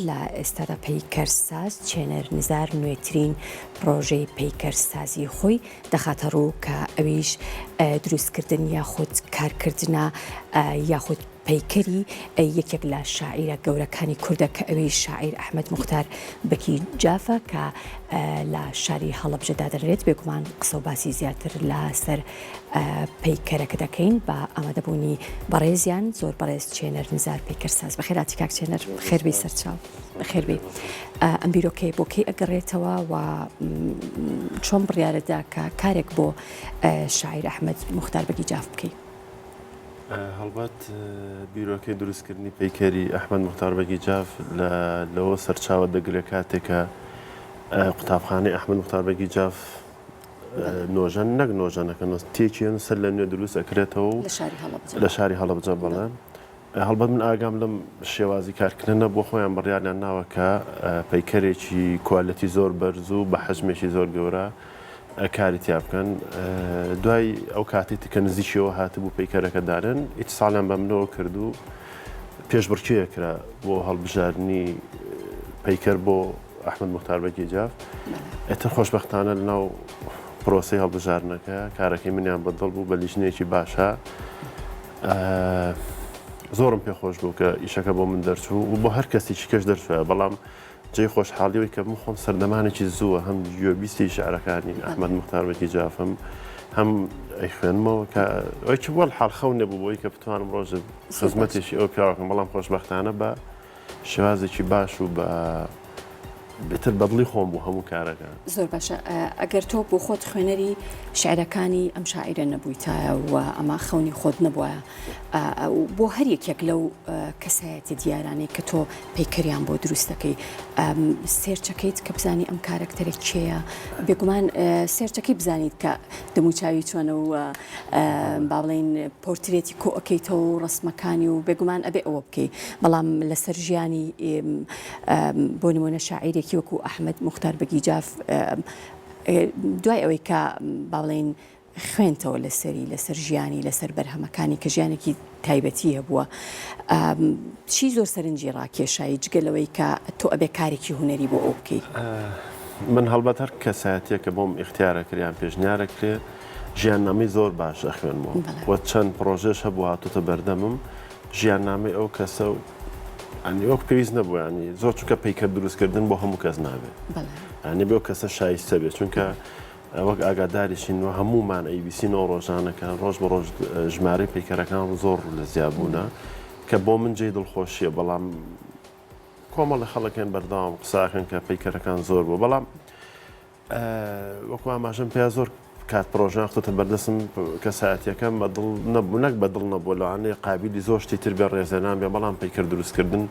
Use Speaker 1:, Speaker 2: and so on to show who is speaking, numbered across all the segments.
Speaker 1: لە ئێستادا پەیکەرساز چێنەر نزار نوێترین پڕۆژەی پەیکەرسازی خۆی دەخاتە ڕوو کە ئەویش دروستکردن یاخود کارکردنە یاخود پەیکەری یەکێک لە شاعیرە گەورەکانی کوردە کە ئەویش شاعیر ئەحمەد موختار بەکی جافە کە لە شاری هەڵەبجە دادەنرێت بێگومان قسە و باسی زیاتر لەسەر پەیکەرەکە دەکەین بە ئامادەبوونی بەڕێزیان زۆر بەڕێز چێنەر نزار پەیکەرساز بەخێراتی کاک چێنەر بەخێربێی سەرچاو بەخێربێی ئەم بیرۆکەیە بۆ کەی ئەگەڕێتەوە و چۆن بڕیارەدا کە کارێک بۆ شاعیر ئەحمەد موختار بەگی جاف بکەی؟
Speaker 2: هەڵبەت بیرۆکەی دروستکردنی پەیکەری ئەحمەد موختار بەگی جاف لەوە سەرچاوە دەگرێت کاتێک کە قوتابخانەی ئەحمەد موختار بەگی جاف نۆژەن نەک نۆژەنەکە تێکیان سەر لە نوێ دروست ئەکرێتەوە و لە شاری هەڵەبجە بەڵێ هەڵبەت من ئاگام لەم شێوازی کارکردنە نەبووە، خۆیان بڕیاریان ناوە کە پەیکەرێکی quality زۆر بەرز و بە حەجمێکی زۆر گەورە کاری تیا بکەن. دوای ئەو کاتەی کە نزیکیەوە هاتبوو پەیکەرەکە دانێن، ئیتساڵیان بە منەوە کرد و پێشبڕکێ کرا بۆ هەڵبژاردنی پەیکەر بۆ ئەحمەد موختار بەگی جاف. ئیتر خۆشبەختانە لەناو پرۆسەی هەڵبژاردنەکە کارەکەی منیان بەدڵ بوو بە لیژنەیەکی باشە. زۆرم پێ خۆش بوو کە ئیشەکە بۆ من دەرچوو و بۆ هەر کەسێکی کەش دەرچوە بەڵام جێی خۆشحاڵیەوەی کە من خۆم سەردەمانێکی زووە هەم گوێبیستی شعرەکانی ئەحمەد موختار بەگی جافم هەم ئەیخوێنمەوە کە ئەوی چ وەڵ حاڵ خەو نەبوو بۆی کە بتوانم ڕۆژە خزمەتێکی ئەو پیاوەکەم بەڵام خۆشبەختانە بە شێوازێکی باش و بە بتر بەدڵی خۆم بوو هەموو کارەکە.
Speaker 1: زۆر باشە ئەگەر تۆ بۆ خۆت خوێنەری شعرەکانی ئەم شاعیرە نەبوویتایە و ئەمە خەونی خۆت نەبوایە بۆ هەر یەکێک لەو کەسایەتی دیارانەی کە تۆ پەیکەریان بۆ دروست دەکەی search ەکەیت کە بزانی ئەم کارەکتەرە کێیە بێگومان search ەکەی بزانیت کە دەموچاوی چۆنە و با بڵێین پۆرترێتی کۆ ئەکەیتەوە و ڕەسمەکانی و بێگومان ئەبێ ئەوە بکەی بەڵام لەسەر ژیانی بۆ نمونە شاعیرێکی وەکو ئەحمەد موختار بەگی جاف دوای ئەوەی کە با بڵێین خوێنتەوە لەسەری لەسەر ژیانی لەسەر بەرهەمەکانی کە ژیانێکی تایبەتی هەبووە چی زۆر سەرنجی ڕاکێشایی جگە لەوەی کە تۆ ئەبێ کارێکی هونەری بۆ ئەو بکەی؟
Speaker 2: من هەڵبەت هەر کەسایەتیەکە بۆم ئیختیارە کرێ یان پێشنیارە کرێ ژیاننامەی زۆر باش ئەخوێنمەوە و چەند پڕۆژەش هەبوو هاتۆتە بەردەمم ژیاننامەی ئەو کەسە و ینی وەک پێویست نەبوو ینی زۆر چونکە پەیکەر دروستکردن بۆ هەموو کەس نابێت ینی بۆ کەسە شایستە بێت چونکە وەک ئاگاداریشین و هەموومان ئەیبیسینەوە ڕۆژانەکە ڕۆژ بە ڕۆژ ژمارەی پەیکەرەکان زۆر ڕوو لە زیابوونە کە بۆ من جێی دڵخۆشیە بەڵام کۆمەڵە خەڵک هەن بەردەوام قساکەن کە پەیکەرەکان زۆر بوو بەڵام وەکو ئاماژەم پێیا زۆر کات پرۆژەیان خستۆتە بەردەستم کەسایەتیەکەم بە دڵ نەبوو نەک بە دڵ نەبوو لەوانەیە قابیلی زۆر شتی تر بێ ڕێزێنان بێ بەڵام پەیکەر دروستکردن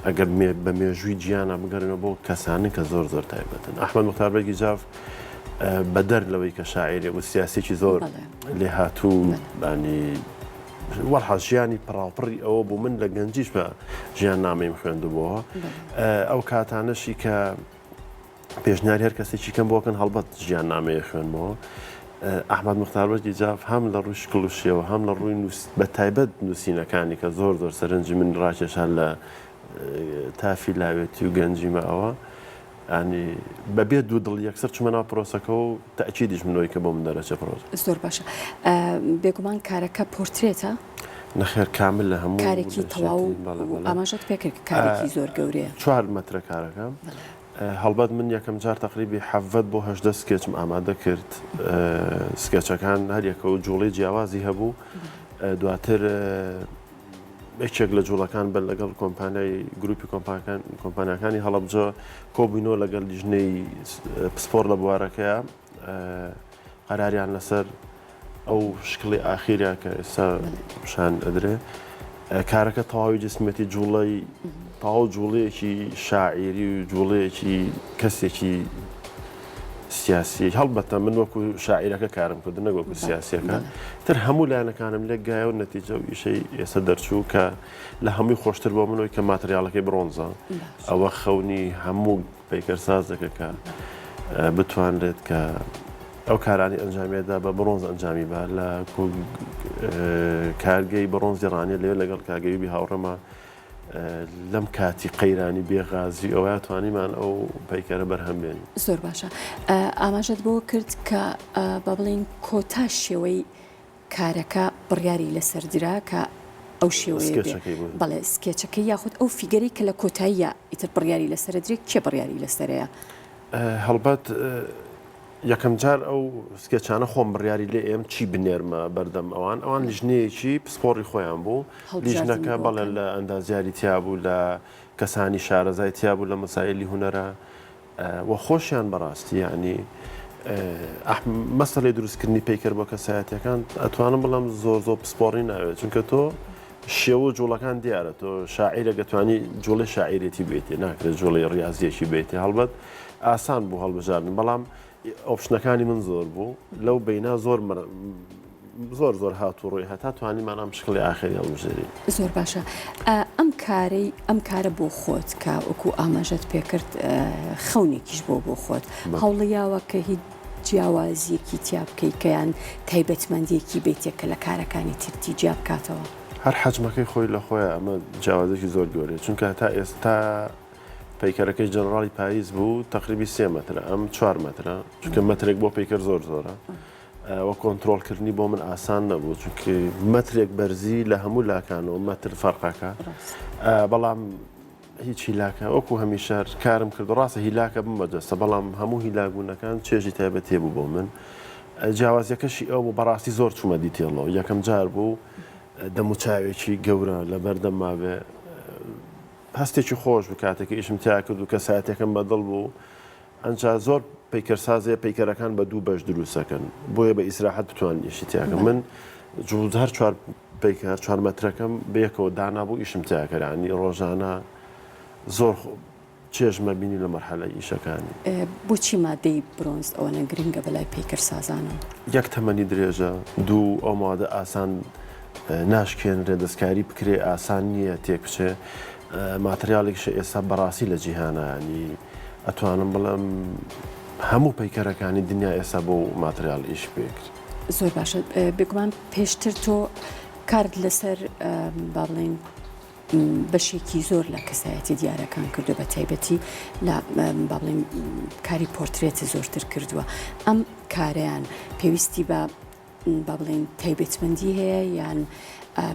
Speaker 2: ئەگەر بە مێژووی جیانە بگەڕێنەوە بۆ کەسانن کە زۆر زۆر تایبەتن ئەحمەد موختار بەگی جاف بەدەر لەوەی کە شاعیرێک و سیاسێکی زۆر لێهاتوو بانی وەڵحاڵ ژیانی پڕاوپڕی ئەوە بوو من لە گەنجیش بە ژیان نامەیم خوێندبووەوە ئەو کاتانەشی کە پێشنیاری هەر کەسێکی کەم بۆکەن هەڵبەت ژیان نامەیە خوێنمەوە ئەحمەد موختار بەگی جاف هەم لە ڕووی شکڵ و شێوە هەم لە ڕووی نووس بە تایبەت نووسینەکانی کە زۆر زۆر سەرنجی من ڕاکێشا لە تافی لاوێتی و گەنجیمە ئەوە ینی بەبێ دوو دڵ یەکسەر چمە ناو پرۆسەکە و تاکیدیش منەوەی کە بۆ من دەرەچێ پرۆسە
Speaker 1: زۆر باشە بێگومان کارەکە پۆرترێتە
Speaker 2: نەخێر کامل لە هەموو
Speaker 1: کارێکی تەواو ئاماژەت پێکرد کارێکی زۆر گەورەیە
Speaker 2: چوار مەترە کارەکە هەڵبەت من یەکەم جار تەقریبی حەڤەت بۆ 18 sketch م ئامادە کرد sketch ەکان هەریەکە و جوڵەی جیاوازی هەبوو دواتر یەکێک لە جوڵەکان بە لەگەڵ کۆمپانیای گروپی کۆمپانیاکانی هەڵەبجە کۆبووینەوە لەگەڵ لیژنەی پسپۆر لە بوارەکەیە قەراریان لەسەر ئەو شکڵی ئاخیرە کە ئێستا پیشان ئەدرێ کارەکە تەواوی جسمەتی جوڵەی تەواو جوڵەیەکی شاعیری و جوڵەیەکی کەسێکی سیاسی هەڵبەتە من وەکو شاعیرەکە کارم کرد نەک وەکو سیاسیەکە تر هەموو لایەنەکانم لێک گایە و نەتیجە و ئیشەی ئێستا دەرچوو کە لە هەمووی خۆشتر بۆ منەوەی کە ماتریاڵەکەی بڕۆنزە ئەوە خەونی هەموو پەیکەرسازێکە کە بتوانرێت کە ئەو کارانی ئەنجامیدا بە بڕۆنز ئەنجامی بە لە کارگەی بڕۆنزی ڕانیە لەوێ لەگەڵ کاگەیوبی هاوڕێمە. لەم کاتی قەیرانی بێ غازی ئەوە توانیمان ئەو پەیکەرە بەرهەم بێنین.
Speaker 1: زۆر باشە ئاماژەت بەوە کرد کە با بڵێین کۆتا شێوەی کارەکە بڕیاری لەسەر درا کە ئەو شێوەیە بێ بەڵێ سکێچەکەی یاخود ئەو فیگەرەی کە لە کۆتاییە ئیتر بڕیاری لەسەرە درێ کێ بڕیاری لەسەرەیە؟
Speaker 2: هەڵبەت یەکەم جار ئەو سکێچانە خۆم بڕیاری لێ ئێم چی بنێرمە بەردەم ئەوان ئەوان لیژنەیەکی پسپۆڕی خۆیان بوو لیژنەکە بەڵێ لە ئەندازیاری تیا بوو لە کەسانی شارەزای تیا بوو لە مەسایلی هونەرە و خۆشیان بەڕاستی یعنی مەسەلەی دروستکردنی پەیکەر بۆ کەسایەتەکان ئەتوانم بڵێم زۆر زۆر پسپۆڕی ناوێت چونکە تۆ شێوە و جوڵەکان دیارە تۆ شاعیرێک ئەتوانی جوڵەی شاعیرێتی بێتێ ناکرێت جوڵەی ڕاضیەکی بێتێ هەڵبەت ئاسان بوو هەڵبژاردن بەڵام option ەکانی من زۆر بوو لەو بینا زۆر زۆر زۆر هات و ڕۆی هەتا توانیمان ئەم شکڵی ئاخری هەڵبژێرین.
Speaker 1: زۆر باشە ئەم کارەی ئەم کارە بۆ خۆت کە وەکو ئاماژەت پێکرد خەونێکیش بۆ بۆ خۆت هەوڵیاوە کە هیچ جیاوازیەکی تیا بکەی کە یان تایبەتمەندیەکی بێتێ کە لە کارەکانی ترتی جیا بکاتەوە؟
Speaker 2: هەر حەجمەکەی خۆی لە خۆیان ئەمە جیاوازێکی زۆر گەورەیە چونکە هەتا ئێستا پەیکەرەکەی جەنڕاڵی پاییز بوو تەقریبی سێ مەترە ئەم چوار مەترە چونکە مەترێک بۆ پەیکەر زۆر زۆرە وە کۆنترۆڵکردنی بۆ من ئاسان نەبوو چونکە مەترێک بەرزی لە هەموو لاکانەوە مەتر فەرقەکە بەڵام هیچ هیلاکە وەکو هەمیشە کارم کرد ڕاستە هیلاکە بمە جەستە بەڵام هەموو هیلاکبوونەکان چێژی تایبەتی بوو بۆ من جیاوازیەکەشی ئەو بوو بەڕاستی زۆر چوومە detail ەوە یەکەم جار بوو دەموچاوێکی گەورە لە بەردەم مابێ هەستێکی خۆش بوو کاتێک ئیشم تیا کرد و کەسایەتەکەم بەدڵ بوو ئەنجا زۆر پەیکەرسازێ پەیکەرەکان بە دوو بەش دروستەکەن بۆیە بە ئیسراحەت بتوان ئیشی تیاکەم من جوڵ هەر چوار پەیکەر چوار مەترەکەم بەیەکەوە دانابوو ئیشم تیاکرد ینی ڕۆژانە زۆر چێژمە بینی لە مەرحەلەی ئیشەکانی.
Speaker 1: بۆچی مادەی برۆنز ئەوەنە گرنگە بەلای پەیکەرسازانەوە؟
Speaker 2: یەک تەمەنی درێژە، دوو ئەو مادە ئاسان ناشکێنرێ دەستکاری بکرێ ئاسان نییە تێک بچێ ماتریاڵێکیشە ئێستا بەڕاستی لە جیهانە ینی ئەتوانم بڵێم هەموو پەیکەرەکانی دنیا ئێستا بۆ ماتریال ئیش پێکرد.
Speaker 1: زۆر باشە بێگومان پێشتر تۆ کارت لەسەر با بڵێین بەشێکی زۆر لە کەسایەتی دیارەکان کردو بە تایبەتی لە با بڵێین کاری پۆرترێت زۆرتر کردووە ئەم کارەیان پێویستی بە با بڵێین تایبەتمەندی هەیە یان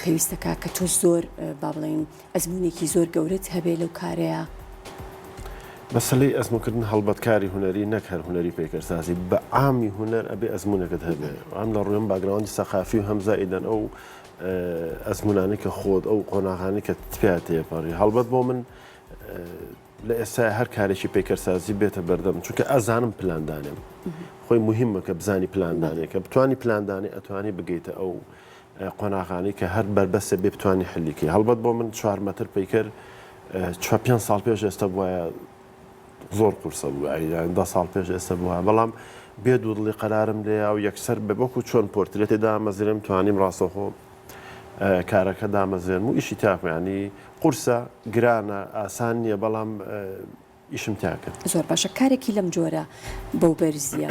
Speaker 1: پێویستەکە کە تۆ زۆر با بڵێین ئەزموونێکی زۆر گەورەت هەبێ لەو کارەیا؟
Speaker 2: مەسەلەی ئەزموونکردن هەڵبەت کاری هونەری نەک هەر هونەری پەیکەرسازی بە عامی هونەر ئەبێ ئەزموونێکت هەبێ هەم لە ڕووی background ی سەقافی و هەم زائیدەن ئەو ئەزموونانەی کە خۆت ئەو قۆناغانەی کە پیا تێپەڕی هەڵبەت بۆ من لە ئێستا هەر کارێکی پەیکەرسازی بێتە بەردەم چونکە ئەزانم پلاندانێم خۆی مهمە کە بزانی پلاندانێ کە بتانی پلاندانێ ئەتوانی بگەیتە ئەو قۆناغانەی کە هەر بەربەستێ بێ بتوانی حلی کەی هەڵبەت بۆ من چوار مەتر پەیکەر چوار پێنج ساڵ پێش ئێستا بوایە زۆر قورسە بوو یان دە ساڵ پێش ئێستا بووە بەڵام بێ دوودڵی قەرارم لێیا و یەکسەر بە وەکو چۆن پۆرترێتێ دامەزرێم توانیم ڕاستەوخۆ کارەکە دامەزرێنم و ئیشی تاکو ینی قورسە گرانە ئاسان نییە بەڵام ئیشم تیا کرد.
Speaker 1: زۆر باشە کارێکی لەم جۆرە بەو بەرزیە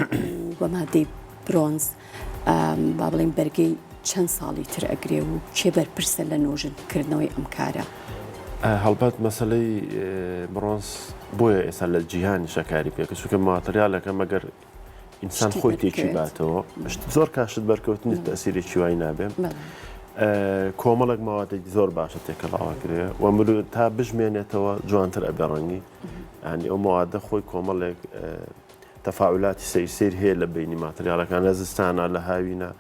Speaker 1: و بە مادەی برۆنز با بڵێین بەرگەی چەند ساڵی تر ئەگرێ و کێ بەرپرسە لە نۆژن کردنەوەی ئەم کارە؟
Speaker 2: هەڵبەت مەسەلەی برۆنز بۆیە ئێستا لە جیهانیشا کاری پێکرد چونکە ماتریالەکە مەگەر ئینسان خۆی تێکی باتەوە زۆر کاشت بەرکەوتنی تەسیرێکی وای نابێ کۆمەڵێک ماواتێکی زۆر باشە تێکەڵاوەکرێ و مرۆ تا بژمێنێتەوە جوانتر ئەبێ ڕەنگی ینی ئەو مەوادە خۆی کۆمەڵێک تەفاعولاتی سەیر سیر هەیە لە بینی ماتریالەکان لە زستانە لە هاوینە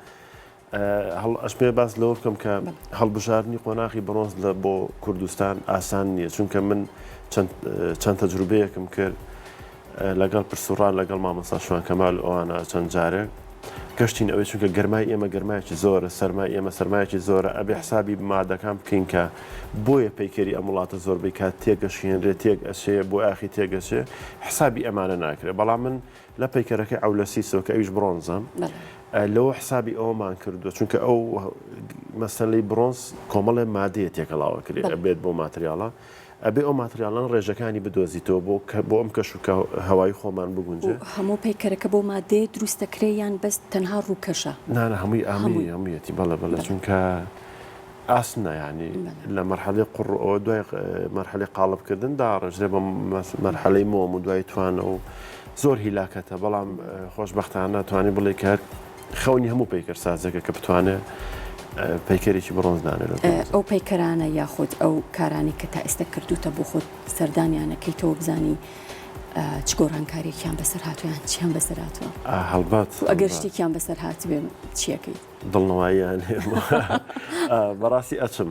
Speaker 2: ئەشمێ باس لەوە بکەم کە هەڵبژاردنی قۆناغی بڕۆنز لە بۆ کوردستان ئاسان نییە چونکە من چەند تەجروبەیەکم کرد لەگەڵ پرسوڕان لەگەڵ مامۆستا شوان کەمال ئەوانە چەند جارێک گەشتین ئەوەی چونکە گەرمای ئێمە گەرمایەکی زۆرە سەرمای ئێمە سەرمایەکی زۆرە ئەبێ حسابی مادەکان بکەین کە بۆیە پەیکەری ئەم وڵاتە زۆربەی کات تێگەشێنرێ تێک ئەچێ بۆ ئاخی تێگەچێ حسابی ئەمانە ناکرێت بەڵام من لە پەیکەرەکەی عەولەسیسەوە کە ئەویش بڕۆنزە لەوە حسابی ئەوەمان کردووە چونکە ئەو مەسەلەی بڕۆنز کۆمەڵێ مادەیە تێکەڵاوە کرێ ئەبێت بۆ ماتریاڵە ئەبێ ئەو ماتریاڵان ڕێژەکانی بدۆزیتەوە بۆ بۆ ئەم کەش و هەوای خۆمان بگونجێ.
Speaker 1: هەموو پەیکەرەکە بەو مادەیە دروست دەکرێ یان بەس تەنها ڕووکەشە؟
Speaker 2: نا نا هەمووی هەمووی هەموویەتی بەڵێ بەڵێ چونکە. ئاسنە یانی لە مەرحەلەی قوڕ ئەوە دوای مەرحەلەی قاڵب کردن داڕێژرێ بە مەرحەلەی مۆم و دوای توانە و زۆر هیلاکەتە بەڵام خۆشبەختانە توانی بڵێ کە خەونی هەموو پەیکەرسازێکە کە بتوانێت پەیکەرێکی بڕۆنز دانێ لە
Speaker 1: ئەو پەیکەرانە یاخود ئەو کارانی کە تا ئێستا کردوتە بۆ خۆت سەردانیانەکەیتەوە بزانی چ گۆڕانکاریەکیان بەسەر هاتووە یان چیان بەسەر هاتووە؟
Speaker 2: هەڵبەت
Speaker 1: ئەگەر شتێکیان بەسەر هاتبێ چیەکەیت؟
Speaker 2: دڵنەواییان بەڕاستی ئەچم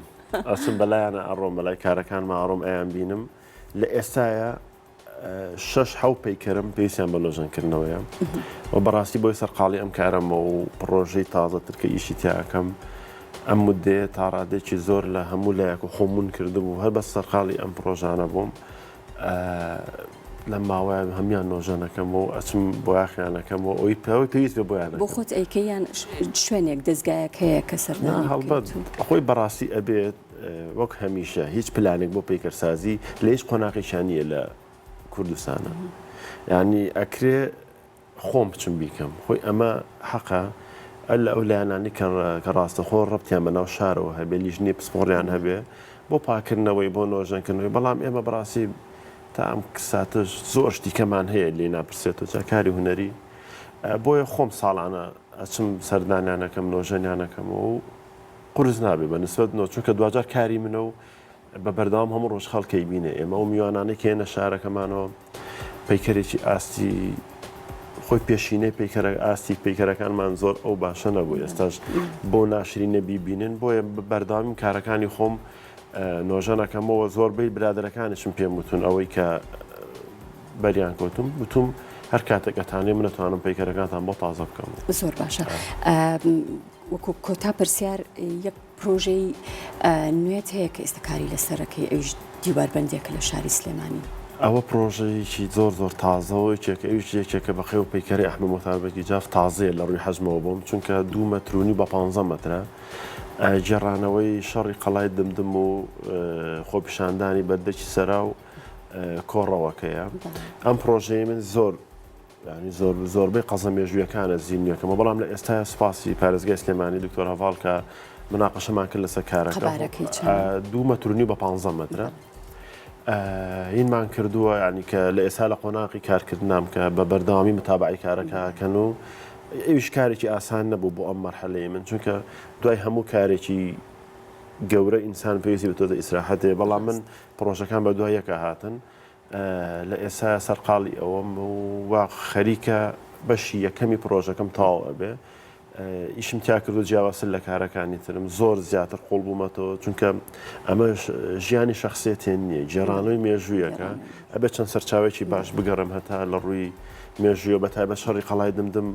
Speaker 2: ئەچم بەلایانە ئەڕۆم بەلای کارەکانما ئەڕۆم ئەیان بینم لە ئێستاە شەش حەو پەیکەرم پێویستیان بە نۆژەنکردنەوەیە و بەڕاستی بۆی سەرقاڵی ئەم کارەمە و پڕۆژەی تازەتر کە ئیشی تیاکەم ئەم مدەیە تاڕادێکی زۆر لە هەموو لایەک و خۆمون کردبوو هەر بە سەرقاڵی ئەم پڕۆژانە بووم لەم ماوەیە هەموان نۆژەنەکەم و ئەچم بۆیاخیانەکەم و ئەوی پێوەی پێویست بە بۆیان
Speaker 1: بۆ خۆت ئەیکەی یان شوێنێک دەزگایەک هەیە کە سەردانی
Speaker 2: هەڵبەت خۆی بەڕاستی ئەبێت وەک هەمیشە هیچ پلانێک بۆ پەیکەرسازی لە هیچ قۆناغێکیان نییە لە کوردستانە یعنی ئەکرێ خۆم بچم بیکەم خۆی ئەمە حەقە لە ئەو لایەنانەی کە ڕاستەخۆ ڕەبتیان بە ناو شارەوە هەبێ لیژنەی پسپۆڕیان هەبێ بۆ پاکردنەوەی بۆ نۆژەنکردنەوەی بەڵام ئێمە بەڕاستی تا ئەم ساتەش زۆر شتی کەمان هەیە لێی ناپرسێتەوە جا کاری هونەری بۆیە خۆم ساڵانە ئەچم سەردانیانەکەم نۆژەنیانەکەمەوە و قورس نابێ بە نسبەت نۆ چونکە دواجار کاری منە و بە بەردەوام هەموو ڕۆژ خەڵک ئەیبینێ، ئێمە ئەو میوانانەی کە یەنە شارەکەمانەوە پەیکەرێکی ئاستی خۆی پێشینەی پەیکەرە ئاستی پەیکەرەکانمان زۆر ئەو باشە نەبوو ئێستاش بۆ ناشرینە بیبینن بۆیە بەردەوامی کارەکانی خۆم نۆژەنەکەمەوە زۆربەی برادەرەکانیشم پێم وتون ئەوەی کە بەریان کەوتم وتم هەر کاتێک ئەتانێ من ئەتوانم پەیکەرەکانتان بۆ تازە بکەم.
Speaker 1: زۆر باشە وەکو کۆتا پرسیار یەک پرۆژەی نوێت هەیە کە ئێستا کاری لەسەرەکەی ئەویش دیواربەندێکە لە شاری سلێمانی.
Speaker 2: ئەوە پرۆژەیەکی زۆر زۆر تازە و یەکێکە ئەویش یەکێکە بە قەی و پەیکەرەی ئەحمەد موختار بەگی جاف تازەیە لە ڕووی حەجمەوە بۆم چونکە دوو مەتر و نیو بە پانزە مەترە گێڕانەوەی شەڕی قەڵای دمدم و خۆپیشاندانی بەردەکی سەرا و کۆڕەوەکەیە ئەم پرۆژەی من زۆر یانی زۆر زۆربەی قەزە مێژوویەکانە زیندووەکەمەوە بەڵام لە ئێستایا سوپاسی پارێزگای سلێمانی دکتۆر هەڤاڵ کە مناقەشەمان کرد لەسەر کارەکە
Speaker 1: قەبارەکەی چەندە؟
Speaker 2: دوو مەتر و نیو بە پانزە مەترە هینمان کردووە ینی کە لە ئێستا لە قۆناغی کارکردنام کە بە بەردەوامی متابعی کارەکە کەن و ئەویش کارێکی ئاسان نەبوو بۆ ئەم مەرحەلەی من چونکە دوای هەموو کارێکی گەورە ئینسان پێویستی بە تۆزە ئیسراحەت هەیە بەڵام من پڕۆژەکان بە دوای یەکە هاتن لە ئێستا سەرقاڵی ئەوەم و وا خەریکە بەشی یەکەمی پڕۆژەکەم تەواو ئەبێ ئیشم تیا کردو جیاوازتر لە کارەکانی ترم زۆر زیاتر قوڵ بوومەتەوە چونکە ئەمە ژیانی شخصێتێن نییە گێڕانەوەی مێژوویەکە ئەبێت چەند سەرچاوێکی باش بگەڕم هەتا لە ڕووی مێژووە بە تایبەت شەڕی قەڵای دمدم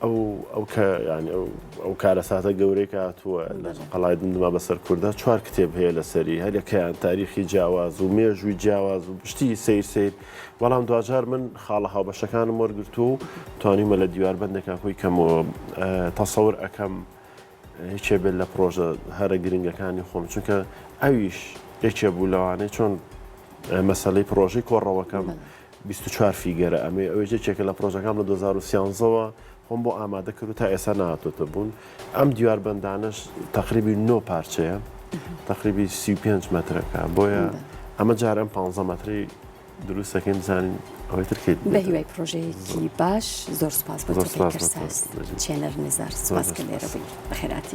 Speaker 2: ئەو ئەو کە یانی ئەو ئەو کارەساتە گەورەی کە هاتووە لە قەڵای دمدما بەسەر کووردا چوار کتێب هەیە لەسەری هەریەکەیان تاریخی جیاواز و مێژووی جیاواز و شتی سیر سیر بەڵام دواجار من خاڵە هاوبەشەکانم وەرگرتووە و توانیومە لە دیواربەندێکا کۆی کەمەوە تەسەور ئەکەم یەکێ بێت لە پرۆژە هەرە گرنگەکانی خۆم چونکە ئەویش یەکێ بوو لەوانەی چۆن مەسەلەی پرۆژەی کۆڕەوەکەم 24 فیگەرە ئەمەی ئەویش یەکێکە لە پرۆژەکان لە 2013ەوە خۆم بۆ ئامادە کرد و تا ئێستا نهاتۆتە بوون ئەم دیواربەندانەش تقریبی نۆ پارچەیە تقریبی 35 مەترەکە بۆیە ئەمە جارم 15 مەتری دروست دەکەین بزانین ئەوەی تر کەی
Speaker 1: بە هیوای پرۆژەیەکی باش زۆر سپاس بۆ تۆ پەیکەرساز چێنەر نزار سپاس کە لێرە بووی بەخێرهاتی.